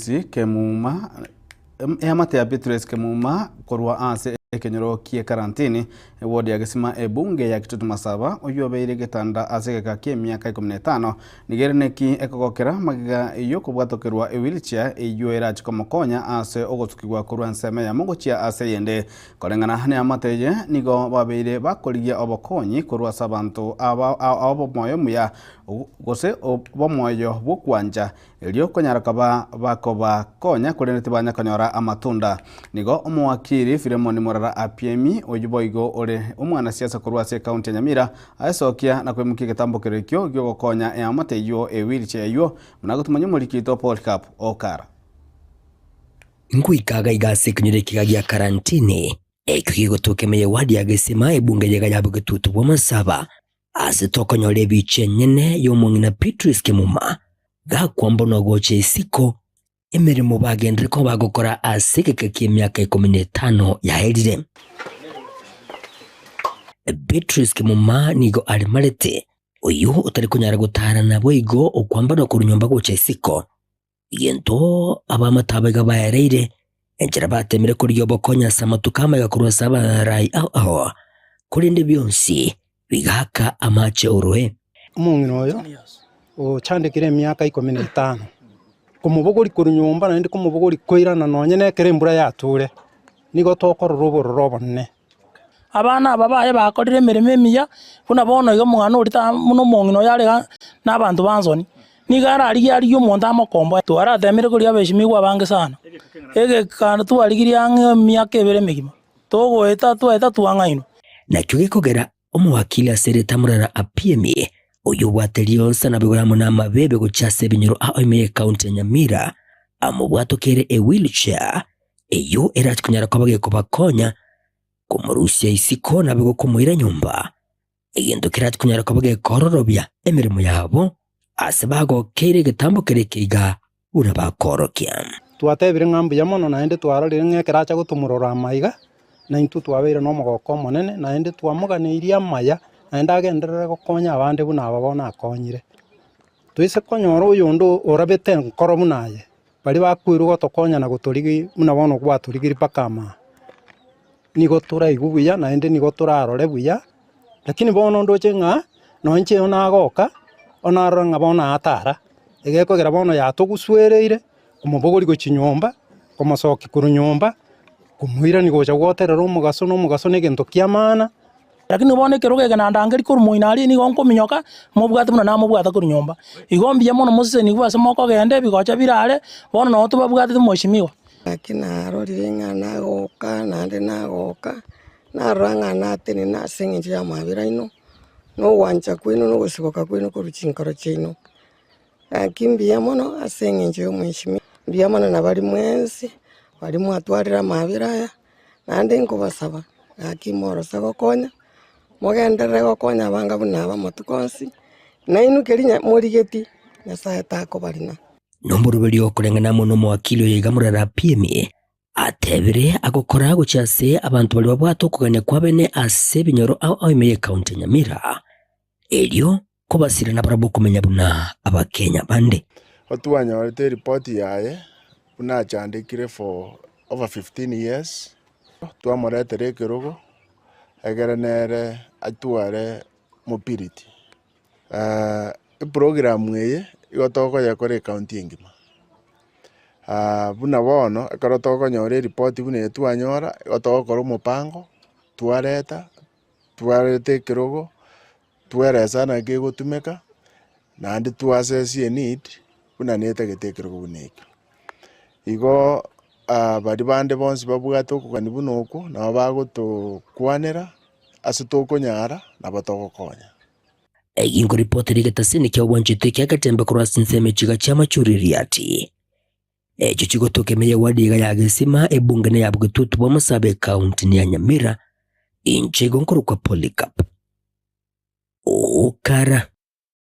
Beatrice Kemuma Eamate ya Beatrice Kemuma korwa ase ekenyoro kie Karantini, eward ya Gesima ebunge ya Kitutu Masaba, oyio obeire egetanda ase egeka ki'emiaka ikomi na etano, nigo ere neki ekogokera magega y'okobwatokerwa ewheelchair eyio erache komokonya ase ogosukigwa korwa ensemo eyemo gochia ase eyende. Koreng'ana neamate eye, nigo babeire bakorigia obokonyi korwa ase abanto aba abomoyo omuya gose bomoyo bw'okwancha Erio konyara koba bakobakonya, korende tibanya konyora amatunda. Nigo omowakiri Philemon Morara Apiemi, oyio boigo ore omwanasiasa korwa ase ekaunti ya Nyamira, aesokia na koimokia egetambokero ekio giogokonya eamate eyio ewheelchair eyio, buna gotumanya omoriki oito Polycarp Okara. Ngoika iga iga ase ekenyoro ekiga gia Karantini, ekio gegotoka ime y'ewadi ya Gesima, ebunge yega ya bogetutu bw'amasaba, Ase tokonyora ebicha enyene y'omong'ina Beatrice Kemuma, gakwa mbono gocha isiko, emeremo bagenderere koba bagokora ase egeka ki'emiaka ikomi na etano yaerire. Beatrice Kemuma nigo aremarete, oyio otari konyara gotara naboigo okwambanwa korwa nyomba gocha isiko. Egento abaamate aba iga baereire, enchera bateemire korigia obokonyi ase amatuko amaiga korwa ase abarai ao ao, korende bionsi bigaaka amache oroe. Omong'ina oyo ochandekire emiaka ikomi na etano, komobogoria korwa nyomba naende komobogoria koirana nonye na ekero embura yature, nigo tokorora obororo obonene. Abana aba baye bakorire emeremo emiya, buna bono iga omong'ina oria ta buna omong'ina oyo are iga na abanto ba nsoni, nigo ararigie arigie omonto amokomboe. Twaratemire koria abeshimigwa abange sana, egeka twarigirie ang'e emiaka ebere emegima, togoeta twaeta twang'ainwa. Nakio gekogera omowakili ase ritamorara Apiemi, oyio obwate rionsa nabigoro amo namabebe gochia ase ebinyoro ao ime y'ecounty ya Nyamira, amobwatokeire ewheelchair Eyio erache konyara koba gekobakonya komorusia isiko nabe gokomoira nyomba, egento kerache konyara koba gekoororobia emeremo yabo ase bagokeire egetambo keria ekeiga buna bakoorokia. Twatebire ng'a mbuya mono naende twarorire ng'a ekero acha gotomorora amaiga, naintwe twabeire nomogoko omonene, naende twamoganeirie amaya, naende agenderere gokonya abande buna aba bono akonyire. Toise konyora oyonde orabete enkoro buna aye, Baria bakoirwa gotokonya na gotorigia buna bono gwatorigirie mpaka amaa, nigo toraigwe buya naende nigo torarore buya, lakini bono ndoche ng'a nonye inche nagoka, onarora ng'a bono atara, egekogera bono yatogusuereire, komobogoria gochia nyomba, komosokia korwa nyomba, komoirania gocha goterera omogaso na omogaso na egento kia maana. Lakini bono ekerogo eke nandangeria korwa moino aria nigo nkominyoka, mobwate buna namobwata korwa nyomba. Igo mbuya mono mosesenigwe ase mokogenda ebigocha bire are, bono nabo tobabwatete mweshimiwa. Naki narorire ng'a nagoka naende nagoka, narora ng'a natenena ase engencho y'amabera aino, na ogwancha kwaino, na ogosiboka kwaino korwa chinkoro chiaino. Gaki mbuya mono ase engencho y'omweshimiwa, mbuya mono na baria mwensi, baria mwatwarire amabera aya. Naende nkobasaba, gaki morose gokonya, mogenderere gokonya abanga buna aba amatuko onsi, nainwe keria morigetie, Nyasae takobarina. Nomoroberio okoreng'ana amo nomowakili oyo iga morara Piemi, atebire agokora gochia ase abanto baria babwate okogania kwabene ase ebinyoro ao ao ime y'ecounty ya Nyamira, erio kobasira nabarabwo komenya buna abakenya bande. Twanyorete eripoti yaye buna achandekire for over 15 years, twamoretera ekerogo egere nere atware mobility. Eprogram eye igo tokoyekora ecounty engima, buna bono ekero tokonyora eripoti buna eye twanyora, igo togokora omopango, twareta, twareta ekerogo, Tweresa naki egotumeka, naende twasesie eneed buna netagete ekerogo buna ekio. Igo baria bande bonsi babwate okogania buna okwo, nabo bagotokwanera ase tokonyara nabo togokonya. Egi nkoripotera egetasini kia obwanchete kia Getembe korwa ase ensemo echiga chia Machuririati. Echio chigotoka ime y'ewadi iga ya Gesima, ebunge na ya Bogetutu bwa Masaaba ecounty ya Nyamira. Inche igo nkorokwa Polycarp Okara.